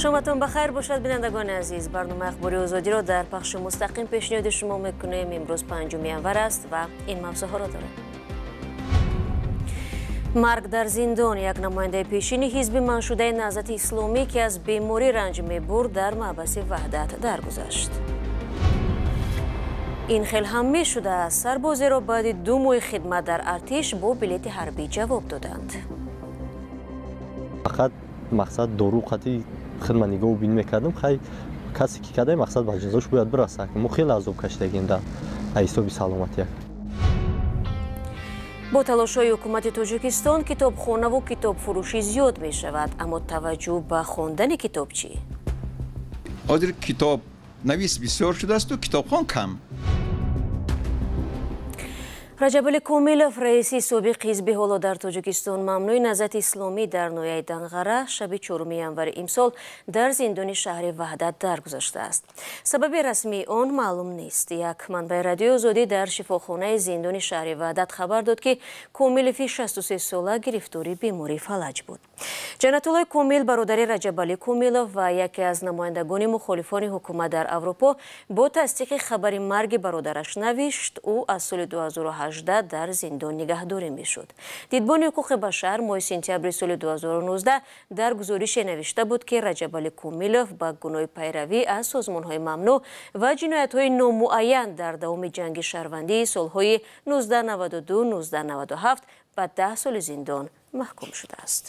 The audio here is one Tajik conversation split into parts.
Шоматон ба хайр бошад, бинандагони азиз. Барномаи ахбори Озодиро дар пахши мустақим пешниҳоди шумо мекунем. Имрӯз 5 январ аст ва ин мавзӯъҳоро дорем. Марг дар зиндон. Як намояндаи пешини ҳизби манъшудаи Наҳзати Исломӣ, ки аз беморӣ ранҷ мебурд, дар маҳбаси Ваҳдат даргузашт. Ин хел ҳам мешудааст. Сарбозеро баъди 2 моҳи хидмат дар артиш бо билети ҳарбӣ ҷавоб доданд. Фақат мақсад дору қатӣ хидмат нигоҳу бин мекардам. Хай, касе ки кадай, мақсад ба ҷазош бояд бирасад. Мо хеле азоб кашидагем дар ҳисоби саломатия. Бо талошҳои ҳукумати Тоҷикистон китобхонаву китобфурӯшӣ зиёд мешавад, аммо таваҷҷӯҳ ба хондани китоб чӣ? Ҳозир китоб навис бисёр шудаасту китобхон кам. Раҷабали Комилов, раиси собиқи ҳизби ҳоло дар Тоҷикистон мамнӯи Наҳзати Исломӣ дар ноҳияи Данғара, шаби 4 январи имсол дар зиндони шаҳри Ваҳдат даргузаштааст. Сабаби расмии он маълум нест. Як манбаи Радиои Озодӣ дар шифохонаи зиндони шаҳри Ваҳдат хабар дод, ки Комилови 63 сола гирифтори бемории фалаҷ буд. Ҷаннатуллои Комил, бародари Раҷабали Комилов ва яке аз намояндагони мухолифони ҳукумат дар Аврупо, бо тасдиқи хабари марги бародараш навишт: ӯ аз соли 2018 дар зиндон нигаҳдорӣ мешуд. Дидбони ҳуқуқи башар моҳи сентябри соли 2019 дар гузорише навишта буд, ки Раҷабали Комилов ба гуноҳи пайравӣ аз созмонҳои мамнӯъ ва ҷиноятҳои номуайян дар давоми ҷанги шаҳрвандии солҳои 1992-1997 ба 10 соли зиндон маҳкум шудааст.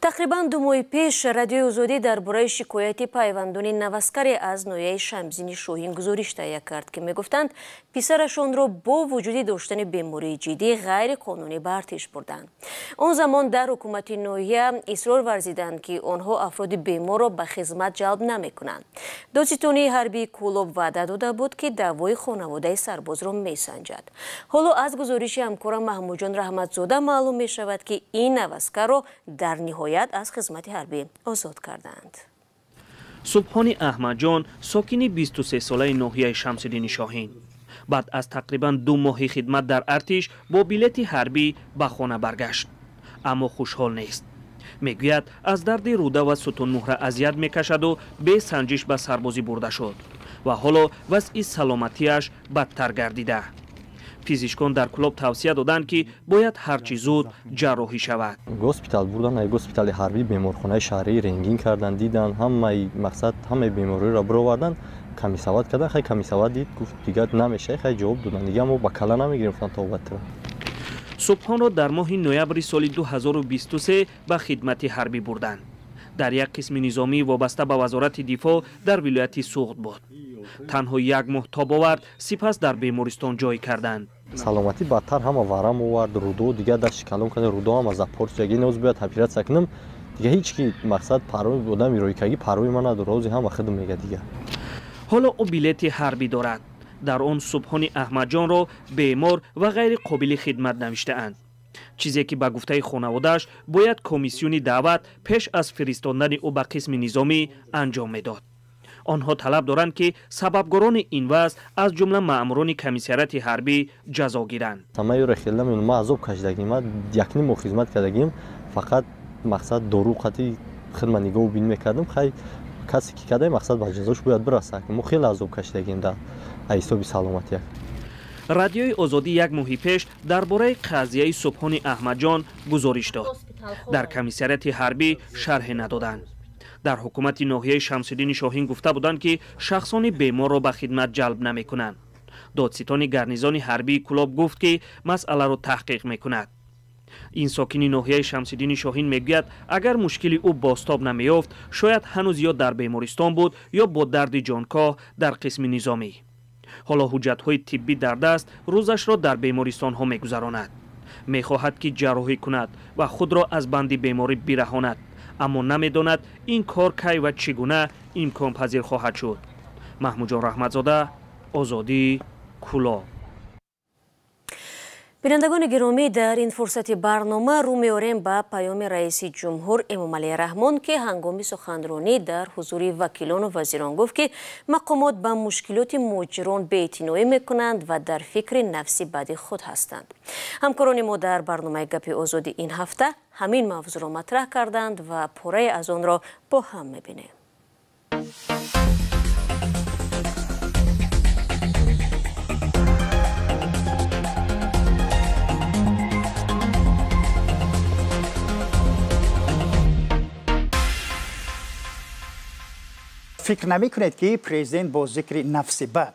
Тақрибан 2 моҳи пеш Радиои Озодӣ дар бораи шикояти пайвандони наваскаре аз ноҳияи Шамсиддини Шоҳин гузориш таҳия кард, ки мегуфтанд, писарашонро бо вуҷуди доштани бемории ҷиддӣ ғайриқонунӣ ба артиш бурданд. Он замон дар ҳукумати ноҳия исрор варзиданд, ки онҳо афроди беморро ба хизмат ҷалб намекунанд. Додситонии ҳарбии Кӯлоб ваъда дода буд, ки даъвои хонаводаи сарбозро месанҷад. Ҳоло аз гузориши ҳамкорам Маҳмудҷон Раҳматзода маълум мешавад, ки ин наваскарро дар ниҳоят аз хизмати ҳарбӣ озод карданд. Субҳони Аҳмадҷон, сокини 23-солаи ноҳияи Шамсиддини Шоҳин, баъд аз тақрибан 2 моҳи хидмат дар артиш бо билети ҳарбӣ ба хона баргашт, аммо хушҳол нест. Мегӯяд, аз дарди рӯда ва сутунмуҳра азият мекашаду бесанҷиш ба сарбозӣ бурда шуд ва ҳоло вазъи саломатиаш бадтар гардида. Пизишкон дар Кӯлоб тавсия доданд, ки бояд ҳарчи зуд ҷарроҳӣ шавад. Госпитал бурдан, ай госпитали ҳарбӣ беморхонаи шаҳрии рентген кардан, дидан, ҳамаи мақсад, ҳамаи бемориро бировардан, комиссават кардан. Хай, комиссават дид, гуфт, дигар намешавад. Хай, ҷавоб додан, дигар мо ба кала намегирем, гуфтан, то. Субҳонро дар моҳи ноябри соли 2023 ба хидмати ҳарбӣ бурданд. Дар як қисми низомӣ вобаста ба Вазорати дифоъ дар вилояти Суғд буд. Танҳо 1 моҳ тоб овард, сипас дар бемористон ҷой карданд. Саломатӣ бадтар, ҳама варам овард, рудо дигар дасти калон карда, рудо ҳама запор шуд. Ноз бояд оператсия кунам, дигар ҳеҷ ки мақсад парвои одами рӯйкагӣ парвои ман надорад, рози ҳама хидм мега дигар. Ҳоло ӯ билети ҳарбӣ дорад. Дар он Субҳони Аҳмадҷонро бемор ва ғайриқобили хидмат навиштаанд. Чизе ки ба гуфтаи хонаводааш бояд комиссиони даъват пеш аз фиристондани ӯ ба қисми низомӣ анҷом медод. Онҳо талаб доранд, ки сабабгорони ин вазъ, аз ҷумла маъмурони комиссариати ҳарбӣ, ҷазо гиранд. Ман ёро хел намедонам, ман азоб кашидагим, ман 1,5 моҳ хизмат кардагим, фақат мақсад дору қатӣ хидмат нигоҳу бин мекардам. Хай, касе ки кадай, мақсад ба ҷазош бояд бирасад. Мо хеле азоб кашидагем дар ҳисоби саломатия. Радиои Озодӣ 1 моҳи пеш дар бораи қазияи Субҳони Аҳмадҷон гузориш дод. Дар комиссариати ҳарбӣ шарҳе надоданд. Дар ҳукумати ноҳияи Шамсиддини Шоҳин гуфта буданд, ки шахсони беморро ба хидмат ҷалб намекунанд. Додситони гарнизони ҳарбии Кӯлоб гуфт, ки масъаларо таҳқиқ мекунад. Ин сокини ноҳияи Шамсиддини Шоҳин мегӯяд, агар мушкили ӯ бозтоб намеёфт, шояд ҳанӯз ё дар бемористон буд, ё бо дарди ҷонкоҳ дар қисми низомӣ. Ҳоло ҳуҷҷатҳои тиббӣ дар даст, рӯзашро дар бемористонҳо мегузаронад. Мехоҳад, ки ҷарроҳӣ кунад ва худро аз банди беморӣ бираҳонад, аммо намедонад, ин кор кай ва чӣ гуна имконпазир хоҳад шуд. Маҳмудҷон Раҳматзода, Озодӣ, Кӯлоб. Бинандагони гиромӣ, дар ин фурсати барнома рӯ меорем ба паёми раиси ҷумҳур Эмомалӣ Раҳмон, ки ҳангоми суханронӣ дар ҳузури вакилону вазирон гуфт, ки мақомот ба мушкилоти муҳоҷирон беэътиноӣ мекунанд ва дар фикри нафси бади худ ҳастанд. Ҳамкорони мо дар барномаи Гапи Озодӣ ин ҳафта ҳамин мавзӯъро матраҳ карданд ва пурраи аз онро бо ҳам мебинем. Фикр намекунед, ки президент бо зикри нафси бад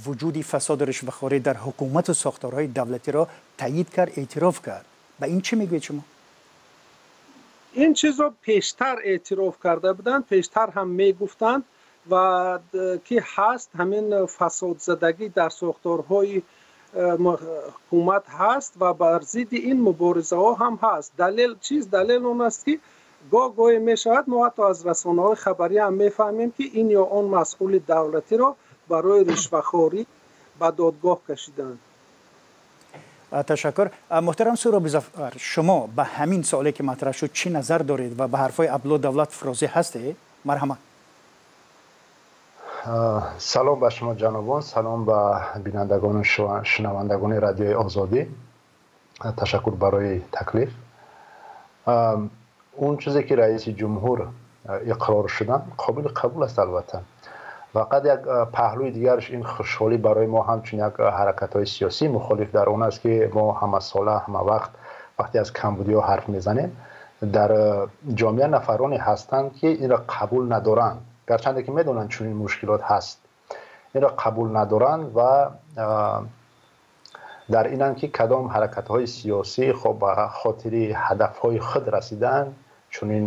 вуҷуди фасоду ришвахорӣ дар ҳукумату сохторҳои давлатиро таъйид кард, эътироф кард? Ба ин чӣ мегӯед шумо? Ин чизро пештар эътироф карда буданд, пештар ҳам мегуфтанд ва ки ҳаст ҳамин фасодзадагӣ дар сохторҳои ҳукумат ҳаст ва бар зидди ин муборизаҳо ҳам ҳаст. Далел чиз? Далел он аст, ки гоҳ гоҳе мешавад, мо ҳатто аз расонаҳои хабарӣ ҳам мефаҳмем, ки ин ё он масъули давлатиро барои ришвахорӣ ба додгоҳ кашиданд. Ташаккур. Муҳтарам Суҳроби Зафар, шумо ба ҳамин суоле, ки матраҳ шуд, чӣ назар доред ва ба ҳарфҳои Абдулло Давлатов розӣ ҳастед? Марҳамат. Салом ба шумо ҷанобон, салом ба бинандагону шунавандагони Радиои Озодӣ. Ташаккур барои таклиф. Он чизе, ки раиси ҷумҳур иқрор шуданд, қобили қабул аст, албатта. Фақат як паҳлӯи дигараш ин хушҳолӣ барои мо ҳамчун як ҳаракатҳои сиёсӣ мухолиф дар он аст, ки мо ҳамасола, ҳамавақт вақте аз камбудиҳо ҳарф мезанем, дар ҷомеа нафароне ҳастанд, ки инро қабул надоранд, гарчанде ки медонанд чунин мушкилот ҳаст, инро қабул надоранд ва дар инанд, ки кадом ҳаракатҳои сиёсӣ хоб ба хотири ҳадафҳои худ расидан чунин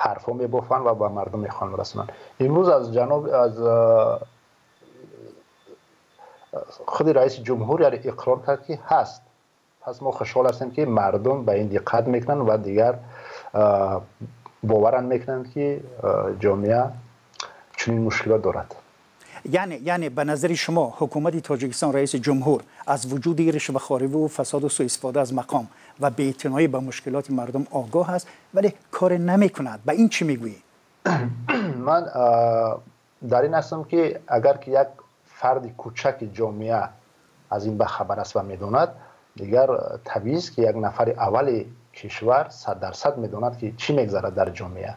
ҳарфҳо мебофанд ва ба мардум мехоҳанд расонанд. Имрӯз аз ҷаноб аз худи раиси ҷумҳур яъне иқрор кард, ки ҳаст. Пас мо хушҳол ҳастем, ки мардум ба ин диққат мекунанд ва дигар боваранд мекунанд, ки ҷомеа чунин мушкилот дорад. Яъне ба назари шумо ҳукумати Тоҷикистон, раиси ҷумҳур аз вуҷуди ришвахориву фасоду суистифода аз мақом ва беэътиноӣ ба мушкилоти мардум огоҳ аст, вале коре намекунад. Ба ин чӣ мегӯӣ? Ман дар ин ҳастам, ки агар ки як фарди кӯчаки ҷомеа аз ин бахабар аст ва медонад, дигар табиист, ки як нафари аввали кишвар 100% медонад, ки чӣ мегзарад дар ҷомеа.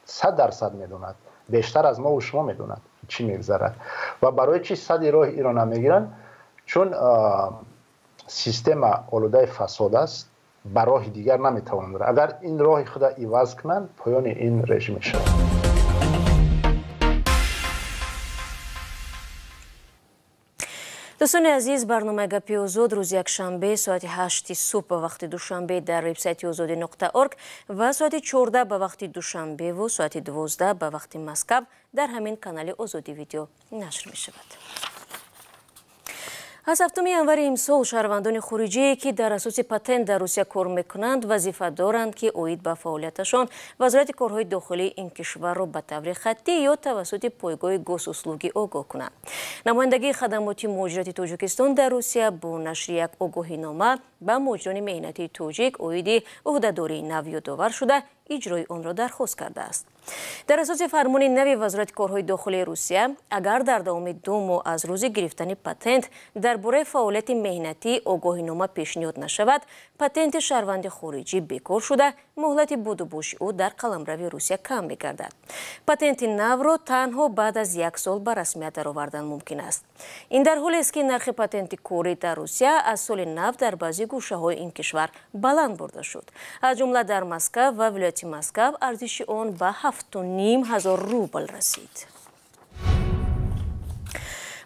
100% медонад, бештар аз мову шумо медонад, чӣ мегзарад. Ва барои чӣ сади роҳи инро намегиранд? Чун система олудаи фасод аст, ба роҳи дигар наметавонанд. Агар ин роҳи худа иваз кунанд, поёни ин режим мешавад. Дӯстони азиз, барномаи Гапи Озод рӯзи якшанбе соати 8 субҳ ба вақти Душанбе дар вебсайти озодӣ.орг ва соати 14 ба вақти Душанбеву соати 12 ба вақти Москав дар ҳамин канали Озодӣ видео нашр мешавад. Аз 7 январи имсол шаҳрвандони хориҷие, ки дар асоси патент дар Русия кор мекунанд, вазифа доранд, ки оид ба фаъолияташон Вазорати корҳои дохилии ин кишварро ба таври хаттӣ ё тавассути пойгоҳи госуслуги огоҳ кунанд. Намояндагии хадамоти муҳоҷирати Тоҷикистон дар Русия бо нашри як огоҳинома ба муҳоҷирони меҳнатии тоҷик оиди ӯҳдадории нав ёдовар шуда, иҷрои онро дархост кардааст. Дар асоси фармони нави Вазорати корҳои дохилии Русия, агар дар давоми 2 моҳ аз рӯзи гирифтани патент дар бораи фаъолияти меҳнатӣ огоҳинома пешниҳод нашавад, патенти шаҳрванди хориҷӣ бекор шуда, муҳлати будубоши ӯ дар қаламрави Русия кам мегардад. Патенти навро танҳо баъд аз 1 сол ба расмият даровардан мумкин аст. Ин дар ҳолест, ки нархи патенти корӣ дар Русия аз соли нав дар баъзе гӯшаҳои ин кишвар баланд бурда шуд. Аз ҷумла дар Москав ва вилояти Москав арзиши он ба 7,5 ҳазор рубл расид.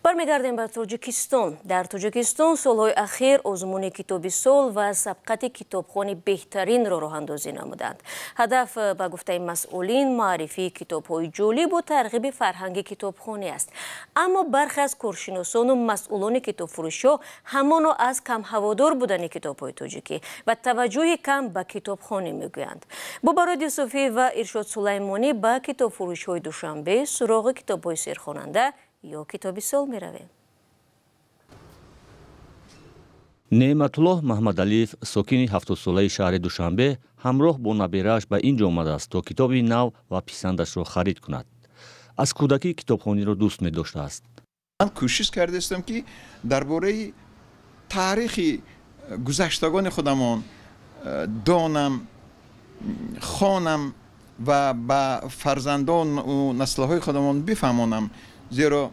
Бармегардем ба Тоҷикистон. Дар Тоҷикистон солҳои ахир озмуни китоби сол ва сабқати китобхони беҳтаринро роҳандозӣ намуданд. Ҳадаф, ба гуфтаи масъулин, маърифии китобҳои ҷолибу тарғиби фарҳанги китобхонӣ аст. Аммо бархе аз коршиносону масъулони китобфурӯшиҳо ҳамоно аз камҳаводор будани китобҳои тоҷикӣ ва таваҷҷӯҳи кам ба китобхонӣ мегӯянд. Бобарод Юсуфӣ ва Иршод Сулаймонӣ ба китобфурӯшиҳои Душанбе суроғи китобҳои серхонанда ё китоби сол меравем. Неъматуллоҳ Маҳмадалиев, сокини 70-солаи шаҳри Душанбе, ҳамроҳ бо наберааш ба ин ҷо омадааст, то китоби нав ва писандашро харид кунад. Аз кӯдакӣ китобхониро дӯст медоштааст. Ман кӯшиш кардаистам, ки дар бораи таърихи гузаштагони худамон донам, хонам ва ба фарзандону наслҳои худамон бифаҳмонам, зеро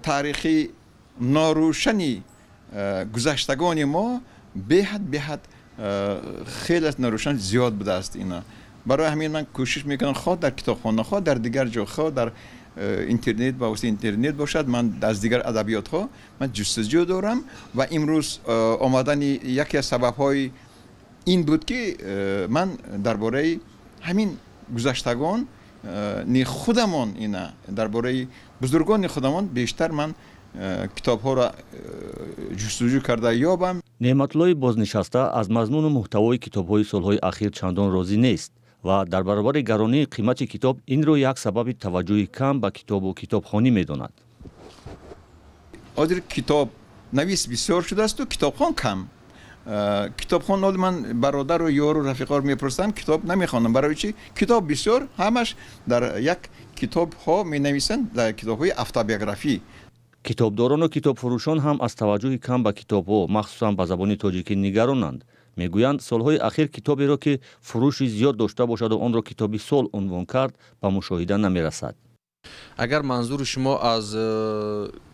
таърихи норӯшани гузаштагони мо беҳад хеле норӯшан зиёд будааст. Ина барои ҳамин ман кӯшиш мекунам, хоҳ дар китобхона, хоҳ дар дигар ҷо, хоҳ дар интернет, ба воситаи интернет бошад, ман аз дигар адабиётҳо ман ҷустуҷӯ дорам. Ва имрӯз омадани яке аз сабабҳои ин буд, ки ман дар бораи ҳамин гузаштагон худамон, ина дар бораи бузургони худамон бештар ман китобҳоро ҷустуҷӯ карда ёбам. Неъматуллои бознишаста аз мазмуну муҳтавои китобҳои солҳои ахир чандон розӣ нест ва дар баробари гаронии қимати китоб инро як сабаби таваҷҷӯҳи кам ба китобу китобхонӣ медонад. Ҳозир китоб навис бисёр шудаасту китобхон кам. Китобхон ҳол ман бародару ёру рафиқоро мепурсам, китоб намехонам. Барои чӣ? Китоб бисёр, ҳамаш дар як китобҳо менависанд, дар китобҳои автобиографӣ. Китобдорону китобфурӯшон ҳам аз таваҷҷӯҳи кам ба китобҳо, махсусан ба забони тоҷикӣ, нигаронанд. Мегӯянд, солҳои ахир китоберо, ки фурӯши зиёд дошта бошаду онро китоби сол унвон кард, ба мушоҳида намерасад. Агар манзури шумо аз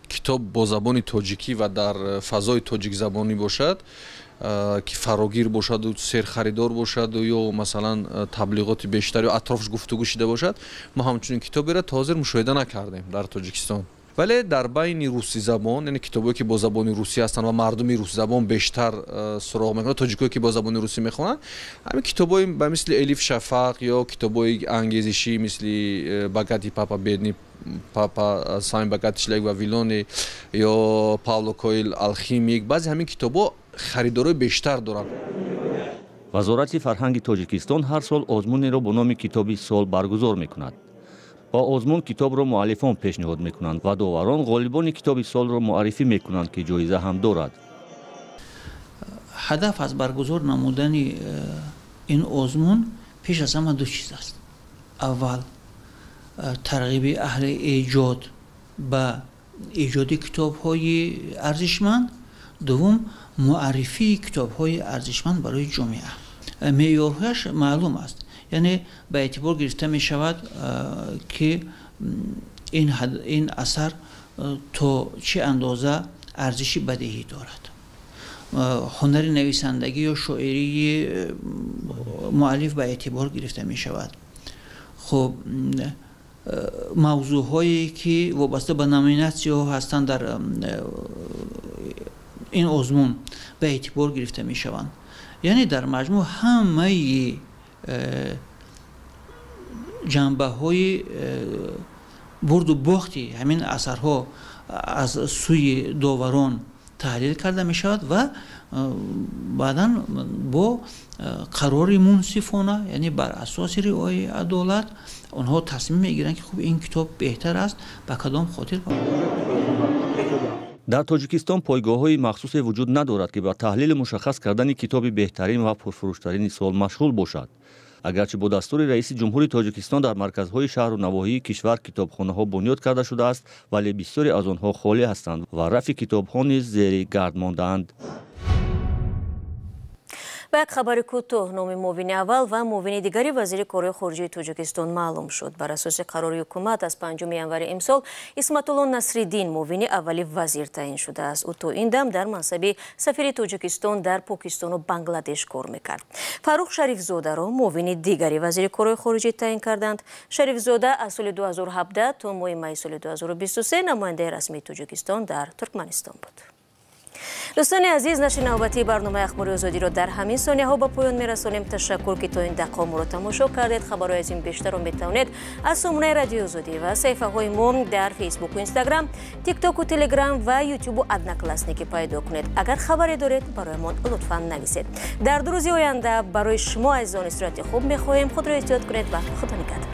китоб бо забони тоҷикӣ ва дар фазои тоҷикзабонӣ бошад, ки фарогир бошаду серхаридор бошаду ё масалан таблиғоти бештар ё атрофш гуфтугӯ шида бошад, мо ҳамчунин китоберо то ҳозир мушоҳида накардем дар Тоҷикистон. Вале дар байни русизабон, яъне китобое ки бо забони русӣ ҳастанд ва мардуми русизабон бештар суроғ мекунанд, тоҷикое ки бо забони русӣ мехонанд, ҳамин китобҳои ба мисли Элиф Шафақ ё китобҳои ангезишӣ мисли Богатый папа, бедный папа, Самый богатый человек в Вавилоне ё Пауло Коэльо Алхимик, баъзе ҳамин китобҳо харидорои бештар доранд. Вазорати фарҳанги Тоҷикистон ҳар сол озмунеро бо номи китоби сол баргузор мекунад. Ба озмун китобро муаллифон пешниҳод мекунанд ва доварон ғолибони китоби солро муаррифӣ мекунанд, ки ҷоиза ҳам дорад. Ҳадаф аз баргузор намудани ин озмун пеш аз ҳама ду чиз аст. Аввал, тарғиби аҳли эҷод ба эҷоди китобҳои арзишманд, дуввум, муаррифии китобҳои арзишманд барои ҷомеа. Меъёрҳояш маълум аст, яъне ба эътибор гирифта мешавад, ки ин асар то чӣ андоза арзиши бадеҳӣ дорад, ҳунари нависандагӣ ё шоирии муаллиф ба эътибор гирифта мешавад. Хуб, мавзӯъҳое ки вобаста ба номинатсияҳо ҳастанд дар ин озмун ба эътибор гирифта мешаванд. Яъне дар маҷмӯъ ҳамаи ҷанбаҳои бурду бохти ҳамин асарҳо аз сӯи доварон таҳлил карда мешавад ва баъдан бо қарори мунсифона, яъне бар асоси риояи адолат, онҳо тасмим мегиранд, ки хуб, ин китоб беҳтар аст, ба кадом хотир. Дар Тоҷикистон пойгоҳҳои махсусе вуҷуд надорад, ки ба таҳлили мушаххас кардани китоби беҳтарин ва пурфурӯштарини сол машғул бошад. Агарчи бо дастури раиси ҷумҳури Тоҷикистон дар марказҳои шаҳру навоҳии кишвар китобхонаҳо бунёд карда шудааст, вале бисёре аз онҳо холӣ ҳастанд ва рафи китобҳо низ зери гард мондаанд. Ба як хабари кӯтоҳ: номи муовини аввал ва муовини дигари вазири корҳои хориҷии Тоҷикистон маълум шуд. Бар асоси қарори ҳукумат аз 5 январи имсол Исматулло Насриддин муовини аввали вазир таъин шудааст. Ӯ то ин дам дар мансаби сафири Тоҷикистон дар Покистону Бангладеш кор мекард. Фаррух Шарифзодаро муовини дигари вазири корҳои хориҷӣ таъин карданд. Шарифзода аз соли 2017 то моҳи майи соли 2023 намояндаи расмии Тоҷикистон дар Туркманистон буд. Дӯстони азиз, нашри навбатии барномаи Ахбори Озодиро дар ҳамин сонияҳо ба поён мерасонем. Ташаккур, ки то ин дақиқа моро тамошо кардед. Хабарҳои аз ин бештарро метавонед аз сомонаи Радиои Озодӣ ва саҳифаҳои мо дар Фейсбуку, Инстаграм, Тиктоку, Телеграм ва Ютубу Одноклассники пайдо кунед. Агар хабаре доред, бароямон лутфан нависед. Дар 2 рӯзи оянда барои шумо азизон истироҳати хуб мехоҳем. Худро эҳтиёт кунед ва Худо нигаҳдор.